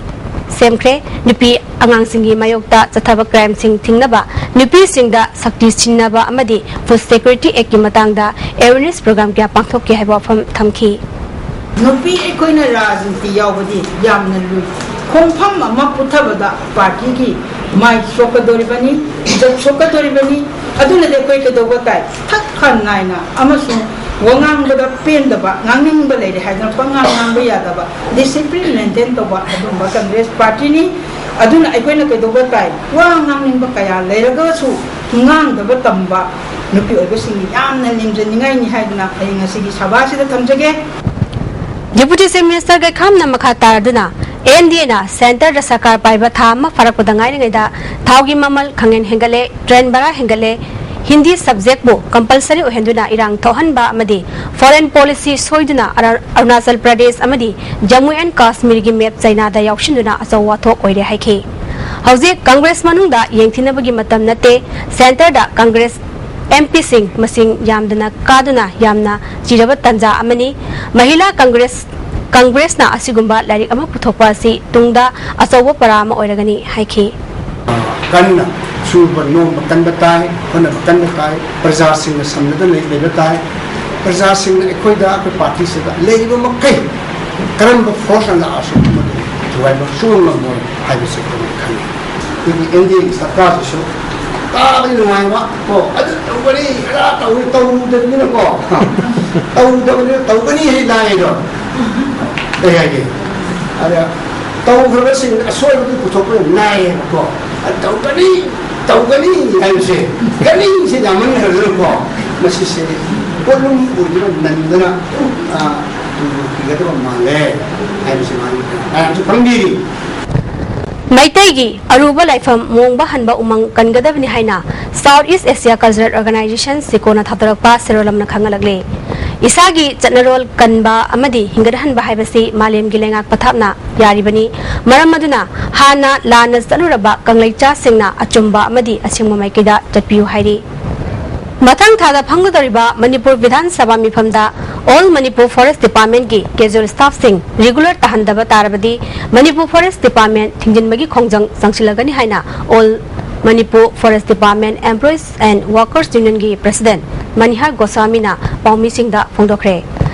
ꯁꯦꯝꯈ꯭ꯔꯦ꯫ ꯅꯨꯄꯤ ꯑꯉꯥꯡꯁꯤꯡꯒꯤ ꯃꯥꯌꯣꯛꯇ ꯆꯠꯊꯕ crime ꯁꯤꯡ ꯊꯤꯡꯅꯕ, ꯅꯨꯄꯤꯁꯤꯡꯗ ꯁꯛꯇꯤ ꯁꯤꯟꯅꯕ ꯑꯃꯗꯤ Food Security Act ꯀꯤ ꯃꯇꯥꯡꯗ awareness program ꯀꯌꯥ ꯄꯥꯡꯊꯣꯛꯀꯦ ꯍꯥꯏꯕ ꯋꯥꯐꯝ ꯊꯝꯈꯤ꯫ ꯅꯨꯄꯤ ꯑꯩꯈꯣꯏꯅ ꯔꯥꯖꯅꯤꯇꯤ ꯌꯥꯎꯕꯗꯤ ꯌꯥꯝꯅ ꯂꯨꯏ꯫ ꯈꯣꯡꯐꯝ ꯑꯃ ꯄꯨꯊꯕꯗ party ꯒꯤ ꯃꯥꯏ ꯁꯣꯛꯀꯗꯧꯔꯤꯕꯅꯤ, ꯏꯖꯠ ꯁꯣꯛꯀꯗꯧꯔꯤꯕꯅꯤ꯫ ꯑꯗꯨꯅꯗꯤ ꯑꯩꯈꯣꯏ ꯀꯩꯗꯧꯕ ꯇꯥꯏ? ꯊꯛ ꯈꯟ ꯅꯥꯏꯅ ꯑꯃꯁꯨꯡ ꯋꯥ ꯉꯥꯡꯕꯗ ꯄꯦꯟꯗꯕ, ꯉꯥꯡꯅꯤꯡꯕ ꯂꯩꯔꯦ ꯍꯥꯏꯗꯅ ꯄꯪꯉꯥꯡ ꯉꯥꯡꯕ ꯌꯥꯗꯕ, discipline maintain ꯇꯧꯕ ꯑꯗꯨꯝꯕ Congress party ꯅꯤ꯫ ꯑꯗꯨꯅ ꯑꯩꯈꯣꯏꯅ ꯀꯩꯗꯧꯕ ꯇꯥꯏ? ꯋꯥ ꯉꯥꯡꯅꯤꯡꯕ ꯀꯌꯥ ꯂꯩꯔꯒꯁꯨ ꯉꯥꯡꯗꯕ ꯇꯝꯕ ꯅꯨꯄꯤ ꯑꯣꯏꯕꯁꯤꯡ ꯌꯥꯝꯅ ꯂꯦꯡꯖꯅꯤꯡꯉꯥꯏꯅꯤ ꯍꯥꯏꯗꯨꯅ ꯑꯩ ꯉꯁꯤꯒꯤ ꯁꯚꯥꯁꯤꯗ ꯊꯝꯖꯒꯦ꯫ Deputy Chief Minister ꯒꯩꯈꯥꯝꯅ ꯃꯈꯥ ꯇꯥꯔꯗꯨꯅ, ꯑꯦꯟ ꯗꯤ ꯑꯦꯅ centre ꯗ ꯁꯔꯀꯥꯔ ꯄꯥꯏꯕ ꯊꯥ ꯑꯃ ꯐꯥꯔꯛꯄꯗ ꯉꯥꯏꯔꯤꯉꯩꯗ ꯊꯥꯎꯒꯤ ꯃꯃꯜ ꯈꯪꯍꯦꯟ ꯍꯦꯟꯒꯠꯂꯦ, train ꯚꯔꯥ ꯍꯦꯟꯒꯠꯂꯦ, ꯍꯤꯟꯗꯤ subject ꯄꯨ compulsory ꯑꯣꯏꯍꯟꯗꯨꯅ ꯏꯔꯥꯡ ꯊꯣꯛꯍꯟꯕ ꯑꯃꯗꯤ foreign policy ꯁꯣꯏꯗꯨꯅ ꯑꯔ-, ꯑꯔꯨꯅꯥꯆꯜ ꯄ꯭ꯔꯗꯦꯁ ꯑꯃꯗꯤ ꯖꯝꯃꯨ ꯑꯦꯟ ꯀꯥꯁꯃꯤꯔꯒꯤ map ꯆꯩꯅꯥꯗ ꯌꯥꯎꯁꯤꯟꯗꯨꯅ ꯑꯆꯧꯕ ꯋꯥꯊꯣꯛ ꯑꯣꯏꯔꯦ ꯍꯥꯏꯈꯤ꯫ ꯍꯧꯖꯤꯛ Congress ꯃꯅꯨꯡꯗ ꯌꯦꯡꯊꯤꯅꯕꯒꯤ ꯃꯇꯝ ꯅꯠꯇꯦ, centre ꯗ Congress M P ꯁꯤꯡ ꯃꯁꯤꯡ ꯌꯥꯝꯗꯅ ꯀꯥꯗꯨꯅ ꯌꯥꯝꯅ ꯆꯤꯔꯕ ꯇꯥꯟꯖꯥ ꯑꯃꯅꯤ꯫ ꯃꯍꯤꯂꯥ Congress, Congress ꯅ ꯑꯁꯤꯒꯨꯝꯕ ꯂꯥꯏꯔꯤꯛ ꯑꯃ ꯄꯨꯊꯣꯛꯄ ꯑꯁꯤ ꯇꯨꯡꯗ ꯑꯆꯧꯕ ꯄꯔꯥ ꯑꯃ ꯑꯣꯏꯔꯒꯅꯤ ꯍꯥꯏꯈꯤ꯫ ꯀꯟꯅ ꯁꯨꯕ ꯅꯣꯝꯕ ꯀꯟꯕ ꯇꯥꯏ, ꯍꯣꯠꯅꯕ ꯀꯟꯕ ꯇꯥꯏ, ꯄ꯭ꯔꯖꯥꯁꯤꯡꯅ ꯁꯝꯅꯗꯨꯅ ꯂꯩ-, ꯂꯩꯕ ꯇꯥꯏ꯫ ꯄ꯭ꯔꯖꯥꯁꯤꯡꯅ ꯑꯩꯈꯣꯏꯗ, ꯑꯩꯈꯣꯏ ꯄꯥꯔꯇꯤꯁꯤꯗ ꯂꯩꯔꯤꯕ ꯃꯈꯩ ꯀꯔꯝꯕ ꯐꯣꯔꯁꯅ ꯂꯥꯛꯑꯁꯨ ꯃꯗꯨ ꯊꯨꯒꯥꯏꯕ ꯁꯨꯡꯉꯝ ꯉꯝꯃꯣꯏ ꯍꯥꯏꯕꯁꯤ ꯑꯩꯈꯣꯏꯅ ꯈꯪꯏ꯫ ꯑꯩꯈꯣꯏꯒꯤ ꯑꯦꯟ ꯗꯤ ꯑꯦꯒꯤ ꯁꯔꯀꯥꯔꯁꯤꯁꯨ ꯇꯥꯕꯗꯤ ꯅꯨꯡꯉꯥꯏꯕ ꯀꯣ, ꯑꯗꯨ ꯇꯧꯒꯅꯤ, ꯑꯗꯥ ꯇꯧꯒꯅꯤ, ꯇꯧꯔꯨꯗꯕꯅꯤꯅꯀꯣ, ꯇꯧꯔꯨꯗꯕꯅꯤꯅ ꯇꯧꯒꯅꯤ ꯍꯥꯏ ꯂꯥꯏꯗꯣ, ꯀꯩ ꯍꯥꯏꯒꯦ? ꯑꯗ ꯇꯧꯈ꯭ꯔꯕꯁꯤꯡ ꯑꯁꯣꯏꯕꯗꯨ ꯄꯨꯊꯣꯛꯄ ꯌꯥꯝ ꯂꯥꯏꯌꯦꯕꯀꯣ꯫ ꯑꯗ ꯇꯧꯒꯅꯤ, ꯇꯧꯒꯅꯤ ꯍꯥꯏꯕꯁꯦ, ꯒꯅꯤꯁꯦ ꯌꯥꯝꯃꯟꯈ꯭ꯔꯗꯅꯀꯣ, ꯃꯁꯤꯁꯦ ꯄꯣꯠꯂꯨꯝ ꯑꯣꯏꯗꯨꯅ ꯅꯟꯗꯅ, ꯑ, ꯇꯨꯈꯤꯒꯗꯕ ꯃꯥꯜꯂꯦ ꯍꯥꯏꯕꯁꯤ ꯃꯌꯥꯝꯁꯨ ꯈꯪꯕꯤꯔꯤ꯫ ꯃꯩꯇꯩꯒꯤ ꯑꯔꯨꯕ ꯂꯥꯏꯐꯝ ꯃꯣꯡꯕ ꯍꯟꯕ ꯎꯃꯪ ꯀꯟꯒꯗꯕꯅꯤ ꯍꯥꯏꯅ South East Asia Cultural Organization, ꯁꯤꯀꯣꯅ ꯊꯥꯗꯣꯔꯛꯄ ꯁꯦꯔꯣꯂꯝꯅ ꯈꯪꯍꯜꯂꯛꯂꯤ꯫ ꯏꯁꯥꯒꯤ ꯆꯠꯅꯔꯣꯜ ꯀꯟꯕ ꯑꯃꯗꯤ ꯍꯤꯡꯒꯠꯍꯟꯕ ꯍꯥꯏꯕꯁꯤ ꯃꯥꯂꯦꯝꯒꯤ ꯂꯩꯉꯥꯛ ꯄꯊꯥꯞꯅ ꯌꯥꯔꯤꯕꯅꯤ꯫ ꯃꯔꯝ ꯑꯗꯨꯅ ꯍꯥꯟꯅ ꯂꯥꯟꯅ ꯆꯠꯂꯨꯔꯕ ꯀꯪꯂꯩꯆꯥꯁꯤꯡꯅ ꯑꯆꯨꯝꯕ ꯑꯃꯗꯤ ꯑꯁꯦꯡꯕ ꯃꯥꯏꯀꯩꯗ ꯆꯠꯄꯤꯌꯨ ꯍꯥꯏꯔꯤ꯫ ꯃꯊꯪ ꯊꯥꯗ ꯐꯝꯒꯗꯧꯔꯤꯕ ꯃꯅꯤꯄꯨꯔ ꯕꯤꯙꯥꯟ ꯁꯚꯥ ꯃꯤꯐꯝꯗ All Manipur Forest Department ꯀꯤ casual staff ꯁꯤꯡ regular ꯇꯥꯍꯟꯗꯕ ꯇꯥꯔꯕꯗꯤ ꯃꯅꯤꯄꯨꯔ Forest Department ꯊꯤꯡꯖꯤꯟꯕꯒꯤ ꯈꯣꯡꯖꯪ ꯆꯪꯁꯤꯜꯂꯒꯅꯤ ꯍꯥꯏꯅ All Manipur Forest Department Employees and Workers Union ꯒꯤ President ꯃꯅꯤꯍꯥꯔ ꯒꯣꯁ꯭ꯋꯥꯃꯤꯅ ꯄꯥꯎꯃꯤꯁꯤꯡꯗ ꯐꯣꯡꯗꯣꯛꯈ꯭ꯔꯦ꯫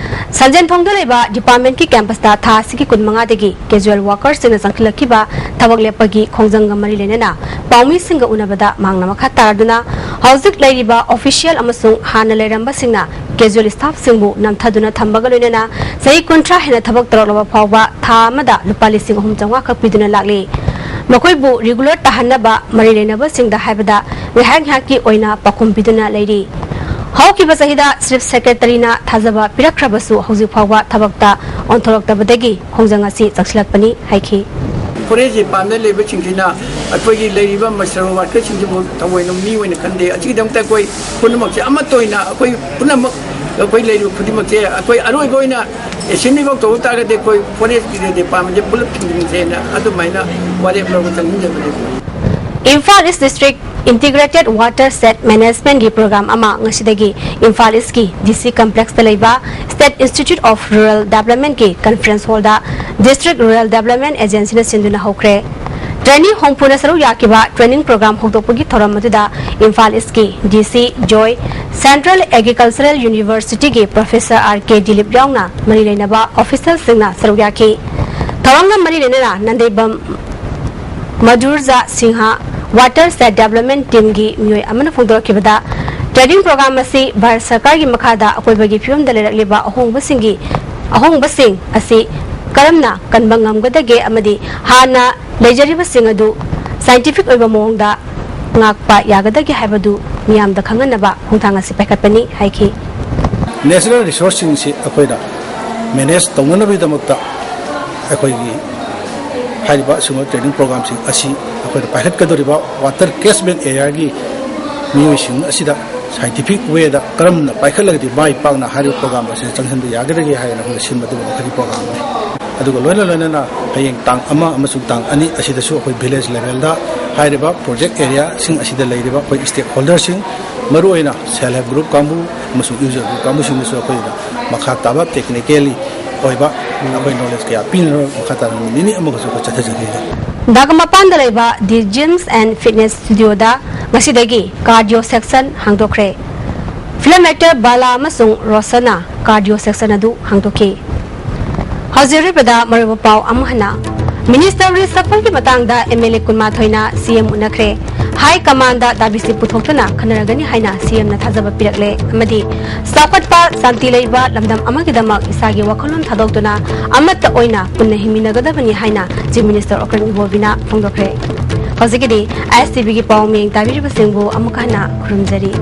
ꯁꯟꯖꯦꯟꯐꯣꯡꯗ ꯂꯩꯕ department ꯀꯤ campus ꯇ ꯊꯥ ꯑꯁꯤꯒꯤ ꯀꯨꯟꯃꯉꯥꯗꯒꯤ casual workers ꯁꯤꯡꯅ ꯆꯪꯁꯤꯜꯂꯛꯈꯤꯕ ꯊꯕꯛ ꯂꯦꯞꯄꯒꯤ ꯈꯣꯡꯖꯪꯒ ꯃꯔꯤ ꯂꯩꯅꯅ ꯄꯥꯎꯃꯤꯁꯤꯡꯒ ꯎꯅꯕꯗ ꯃꯍꯥꯛꯅ ꯃꯈꯥ ꯇꯥꯔꯗꯨꯅ ꯍꯧꯖꯤꯛ ꯂꯩꯔꯤꯕ official ꯑꯃꯁꯨꯡ ꯍꯥꯟꯅ ꯂꯩꯔꯝꯕꯁꯤꯡꯅ casual staff ꯁꯤꯡꯕꯨ ꯅꯝꯊꯗꯨꯅ ꯊꯝꯕꯒ ꯂꯣꯏꯅꯅ ꯆꯍꯤ ꯀꯨꯟꯊ꯭ꯔꯥ ꯍꯦꯟꯅ ꯊꯕꯛ ꯇꯧꯔꯛꯂꯕ ꯐꯥꯎꯕ ꯊꯥ ꯑꯃꯗ ꯂꯨꯄꯥ ꯂꯤꯁꯤꯡ ꯑꯍꯨꯝ ꯆꯥꯝꯃꯉꯥ ꯈꯛ ꯄꯤꯗꯨꯅ ꯂꯥꯛꯂꯤ꯫ ꯃꯈꯣꯏꯕꯨ regular ꯇꯥꯍꯟꯅꯕ ꯃꯔꯤ ꯂꯩꯅꯕꯁꯤꯡꯗ ꯍꯥꯏꯕꯗ ꯉꯥꯏꯍꯥꯛ ꯉꯥꯏꯍꯥꯛꯀꯤ ꯑꯣꯏꯅ ꯄꯥꯎꯈꯨꯝ ꯄꯤꯗꯨꯅ ꯂꯩꯔꯤ꯫ ꯍꯧꯈꯤꯕ ꯆꯍꯤꯗ Chief Secretary ꯅ ꯊꯥꯖꯕ ꯄꯤꯔꯛꯈ꯭ꯔꯕꯁꯨ ꯍꯧꯖꯤꯛ ꯐꯥꯎꯕ ꯊꯕꯛꯇ ꯑꯣꯟꯊꯣꯔꯛꯇꯕꯗꯒꯤ ꯈꯣꯡꯖꯪ ꯑꯁꯤ ꯆꯪꯁꯤꯜꯂꯛꯄꯅꯤ ꯍꯥꯏꯈꯤ꯫ Forest Department ꯗ ꯂꯩꯕꯁꯤꯡꯁꯤꯅ ꯑꯩꯈꯣꯏꯒꯤ ꯂꯩꯔꯤꯕ ꯃꯁꯇꯔ ꯋꯥꯔꯀꯔꯁꯤꯡꯁꯤꯕꯨ ꯊꯑꯣꯏꯅ ꯃꯤ ꯑꯣꯏꯅ ꯈꯟꯗꯦ꯫ ꯑꯁꯤꯒꯤꯗꯃꯛꯇ ꯑꯩꯈꯣꯏ ꯄꯨꯝꯅꯃꯛꯁꯦ ꯑꯃꯠꯇ ꯑꯣꯏꯅ ꯑꯩꯈꯣꯏ ꯄꯨꯝꯅꯃꯛ ꯑꯩꯈꯣꯏ ꯂꯩꯔꯤꯕ ꯈꯨꯗꯤꯡꯃꯛꯁꯦ ꯑꯩꯈꯣꯏ ꯑꯔꯣꯏꯕ ꯑꯣꯏꯅ assembly ꯐꯥꯎ ꯇꯧꯕ ꯇꯥꯔꯒꯗꯤ ꯑꯩꯈꯣꯏ Forest ꯀꯤ department ꯁꯦ ꯄꯨꯂꯞ ꯊꯤꯡꯖꯤꯟꯁꯦꯅ ꯑꯗꯨꯃꯥꯏꯅ ꯋꯥꯔꯦꯞ ꯂꯧꯕ ꯆꯪꯁꯤꯟꯖꯕꯅꯤ꯫ Imphal East District Integrated Watershed Management ꯒꯤ program ꯑꯃ ꯉꯁꯤꯗꯒꯤ ꯏꯝꯐꯥꯜ East ꯀꯤ D C Complex ꯇ ꯂꯩꯕ State Institute of Rural Development ꯀꯤ conference hall ꯗ District Rural Development Agency ꯅ ꯁꯤꯟꯗꯨꯅ ꯍꯧꯈ꯭ꯔꯦ꯫ ꯇ꯭ꯔꯦꯅꯤ ꯍꯨꯝꯐꯨꯅ ꯁꯔꯨꯛ ꯌꯥꯈꯤꯕ ꯇ꯭ꯔꯦꯅꯤꯡ ꯄ꯭ꯔꯣꯒ꯭ꯔꯥꯝ ꯍꯧꯗꯣꯛꯄꯒꯤ ꯊꯧꯔꯝ ꯑꯗꯨꯗ ꯏꯝꯐꯥꯜ ꯏꯁꯀꯤ ꯗꯤ ꯁꯤ ꯖꯣꯏ, ꯁꯦꯟꯇ꯭ꯔꯦꯜ ꯑꯦꯒ꯭ꯔꯤꯀꯜꯆꯔꯦꯜ ꯌꯨꯅꯤꯚꯔꯁꯤꯇꯤꯒꯤ ꯄ꯭ꯔꯣꯐꯦꯁꯔ ꯑꯥꯔ ꯀꯦ ꯗꯤꯂꯤꯞ ꯌꯥꯎꯅ ꯃꯔꯤ ꯂꯩꯅꯕ ꯑꯣꯐꯤꯁꯤꯌꯦꯜꯁꯤꯡꯅ ꯁꯔꯨꯛ ꯌꯥꯈꯤ꯫ ꯊꯧꯔꯝꯒ ꯃꯔꯤ ꯂꯩꯅꯅ ꯅꯟꯗꯦꯕꯝ ꯃꯗꯨꯔꯖꯥ ꯁꯤꯡꯍ, ꯋꯥꯇꯔ ꯁꯦꯠ ꯗꯦꯕꯂꯞꯃꯦꯟ ꯇꯤꯝꯒꯤ ꯃꯤꯑꯣꯏ ꯑꯃꯅ ꯐꯣꯡꯗꯣꯔꯛꯈꯤꯕꯗ, ꯇ꯭ꯔꯦꯅꯤꯡ ꯄ꯭ꯔꯣꯒ꯭ꯔꯥꯝ ꯑꯁꯤ ꯚꯥꯔꯠ ꯁꯔꯀꯥꯔꯒꯤ ꯃꯈꯥꯗ ꯑꯀꯣꯏꯕꯒꯤ ꯐꯤꯕꯝꯗ ꯂꯩꯔꯛꯂꯤꯕ ꯑꯍꯣꯡꯕꯁꯤꯡꯒꯤ, ꯑꯍꯣꯡꯕꯁꯤꯡ ꯑꯁꯤ ꯀꯔꯝꯅ ꯀꯟꯕ ꯉꯝꯒꯗꯒꯦ ꯑꯃꯗꯤ ꯍꯥꯟꯅ ꯂꯩꯖꯔꯤꯕꯁꯤꯡ ꯑꯗꯨ ꯁꯥꯏꯟꯇꯤꯐꯤꯛ ꯑꯣꯏꯕ ꯃꯑꯣꯡꯗ ꯉꯥꯛꯄ ꯌꯥꯒꯗꯒꯦ ꯍꯥꯏꯕꯗꯨ ꯃꯤꯌꯥꯝꯗ ꯈꯪꯍꯟꯅꯕ ꯈꯣꯡꯊꯥꯡ ꯑꯁꯤ ꯄꯥꯏꯈꯠꯄꯅꯤ ꯍꯥꯏꯈꯤ꯫ ꯅꯦꯆꯔꯦꯜ ꯔꯤꯁꯣꯔꯁꯁꯤꯡꯁꯤ ꯑꯩꯈꯣꯏꯅ ꯃꯦꯅꯦꯖ ꯇꯧꯅꯅꯕꯒꯤꯗꯃꯛꯇ ꯑꯩꯈꯣꯏꯒꯤ ꯍꯥꯏꯔꯤꯕ ꯑꯁꯤꯒꯨꯝꯕ ꯇ꯭ꯔꯦꯅꯤꯡ ꯄ꯭ꯔꯣꯒ꯭ꯔꯥꯝꯁꯤꯡ ꯑꯁꯤ ꯑꯩꯈꯣꯏꯅ ꯄꯥꯏꯈꯠꯀꯗꯧꯔꯤꯕ ꯋꯥꯇꯔ ꯀꯦꯆꯃꯦꯟ ꯑꯦꯔꯤꯌꯥꯒꯤ ꯃꯤꯑꯣꯏꯁꯤꯡ ꯑꯁꯤꯗ ꯁꯥꯏꯟꯇꯤꯐꯤꯛ ꯋꯦꯗ ꯀꯔꯝꯅ ꯄꯥꯏꯈꯠꯂꯒꯗꯤ ꯃꯥꯏ ꯄꯥꯛꯅ ꯍꯥꯏꯔꯤꯕ ꯄ꯭ꯔꯣꯒ꯭ꯔꯥꯝ ꯑꯁꯤꯗ ꯆꯪꯁꯤꯟꯕ ꯌꯥꯒꯗꯒꯦ ꯍꯥꯏꯗꯅ ꯑꯩꯈꯣꯏꯅ ꯁꯤꯟꯕ ꯑꯗꯨꯒꯨꯝꯕ ꯃꯈꯜꯒꯤ ꯄ꯭ꯔꯣꯒ꯭ꯔꯥꯝꯅꯤ꯫ ꯑꯗꯨꯒ ꯂꯣꯏꯅ ꯂꯣꯏꯅꯅ ꯍꯌꯦꯡ ꯇꯥꯡ ꯑꯃ ꯑꯃꯁꯨꯡ ꯇꯥꯡ ꯑꯅꯤ ꯑꯁꯤꯗꯁꯨ ꯑꯩꯈꯣꯏ ꯚꯤꯂꯦꯖ ꯂꯦꯚꯦꯜꯗ ꯍꯥꯏꯔꯤꯕ ꯄ꯭ꯔꯣꯖꯦꯛ ꯑꯦꯔꯤꯌꯥꯁꯤꯡ ꯑꯁꯤꯗ ꯂꯩꯔꯤꯕ ꯑꯩꯈꯣꯏ ꯁ꯭ꯇꯦꯛ ꯍꯣꯜꯗꯔꯁꯤꯡ, ꯃꯔꯨꯑꯣꯏꯅ ꯁꯦꯜꯐ ꯍꯦꯜꯞ ꯒ꯭ꯔꯨꯞ ꯀꯥꯡꯕꯨ ꯑꯃꯁꯨꯡ ꯌꯨꯖꯔ ꯒ꯭ꯔꯨꯞ ꯀꯥꯡꯕꯨꯁꯤꯡꯗꯁꯨ ꯑꯩꯈꯣꯏꯅ ꯃꯈꯥ ꯇꯥꯕ ꯇꯦꯛꯅꯤꯀꯦꯜꯂꯤ ꯑꯣꯏꯕ ꯑꯩꯈꯣꯏ ꯅꯣꯂꯦꯖ ꯀꯌꯥ ꯄꯤꯅꯅꯕ ꯃꯈꯥ ꯇꯥꯅ ꯅꯨꯃꯤꯠ ꯅꯤꯅꯤ ꯑꯃꯒꯁꯨ ꯑꯩꯈꯣꯏ ꯆꯠꯊꯖꯒꯅꯤ꯫ ꯗꯥꯒ ꯃꯄꯥꯟꯗ ꯂꯩꯕ ꯗꯤ ꯖꯤꯝꯁ ꯑꯦꯟ ꯐꯤꯠꯅꯦꯁ ꯁ꯭ꯇꯨꯗꯤꯑꯣꯗ ꯉꯁꯤꯗꯒꯤ ꯀꯥꯔꯗꯤꯑꯣ ꯁꯦꯛꯁꯟ ꯍꯥꯡꯗꯣꯛꯈ꯭ꯔꯦ꯫ ꯐꯤꯂꯝ ꯑꯦꯛꯇꯔ ꯕꯥꯂꯥ ꯑꯃꯁꯨꯡ ꯔꯣꯁꯟꯅ ꯀꯥꯔꯗꯤꯑꯣ ꯁꯦꯛꯁꯟ ꯑꯗꯨ ꯍꯥꯡꯗꯣꯛꯈꯤ꯫ ꯍꯧꯖꯤꯛ ꯑꯔꯣꯏꯕꯗ ꯃꯔꯨꯑꯣꯏꯕ ꯄꯥꯎ ꯑꯃꯨꯛ ꯍꯟꯅ꯫ ꯃꯤꯅꯤꯁꯇꯔ ꯔꯤꯁꯐꯜꯒꯤ ꯃꯇꯥꯡꯗ ꯑꯦꯝ ꯑꯦꯜ ꯑꯦ ꯀꯨꯟꯃꯥꯊꯣꯏꯅ ꯁꯤ ꯑꯦꯝ ꯎꯅꯈ꯭ꯔꯦ꯫ ꯍꯥꯏ ꯀꯃꯥꯟꯗ ꯗꯥꯕꯤꯁꯤ ꯄꯨꯊꯣꯛꯇꯨꯅ ꯈꯟꯅꯔꯒꯅꯤ ꯍꯥꯏꯅ ꯁꯤ ꯑꯦꯝꯅ ꯊꯥꯖꯕ ꯄꯤꯔꯛꯂꯦ ꯑꯃꯗꯤ ꯆꯥꯎꯈꯠꯄ, ꯁꯥꯟꯇꯤ ꯂꯩꯕ ꯂꯝꯗꯝ ꯑꯃꯒꯤꯗꯃꯛ ꯏꯁꯥꯒꯤ ꯋꯥꯈꯜꯂꯣꯟ ꯊꯥꯗꯣꯛꯇꯨꯅ ꯑꯃꯠꯇ ꯑꯣꯏꯅ ꯄꯨꯟꯅ ꯍꯤꯡꯃꯤꯟꯅꯒꯗꯕꯅꯤ ꯍꯥꯏꯅ ꯆꯤꯐ ꯃꯤꯅꯤꯁꯇꯔ ꯑꯣꯀ꯭ꯔꯟ ꯏꯕꯣꯕꯤꯅ ꯐꯣꯡꯗꯣꯛꯈ꯭ꯔꯦ꯫ ꯍꯧꯖꯤꯛꯀꯤꯗꯤ ꯑꯥꯏ ꯑꯦꯁ ꯇꯤ ꯚꯤꯒꯤ ꯄꯥꯎ ꯃꯤꯌꯦꯡ ꯇꯥꯕꯤꯔꯤꯕꯁꯤꯡꯕꯨ ꯑꯃꯨꯛ ꯍꯟꯅ ꯈꯨꯔꯨꯝꯖꯔꯤ꯫